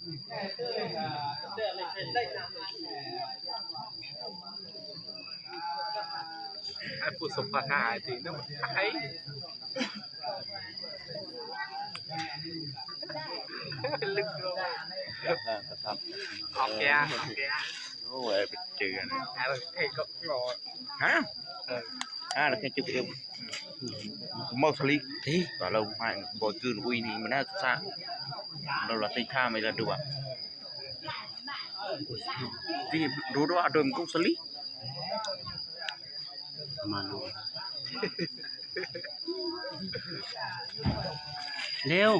ໄອ້ຜູ້ສົມປາຖານທີ່ນຳໄປ ລຶກລົງ ອ່າ ກະທັບ ອອກແກ່ ອອກແກ່ ໂອ້ຍ ໄປເຈີກັນ ອ່າ ເອີ ກໍ ຮະ ເອີ ອ່າ ແລ້ວແຄ່ຈຸກເອວ ເມົາສະລີ ເອີ ກໍລາວມາບໍ່ກືນອຸຍນີ້ມັນໜ້າສະ ລາວລະຕິດທາມໄປລະດູວ່າ ທີ່ດູດູອາດົມກຸງສະລີ ມາດູ ເລັວ.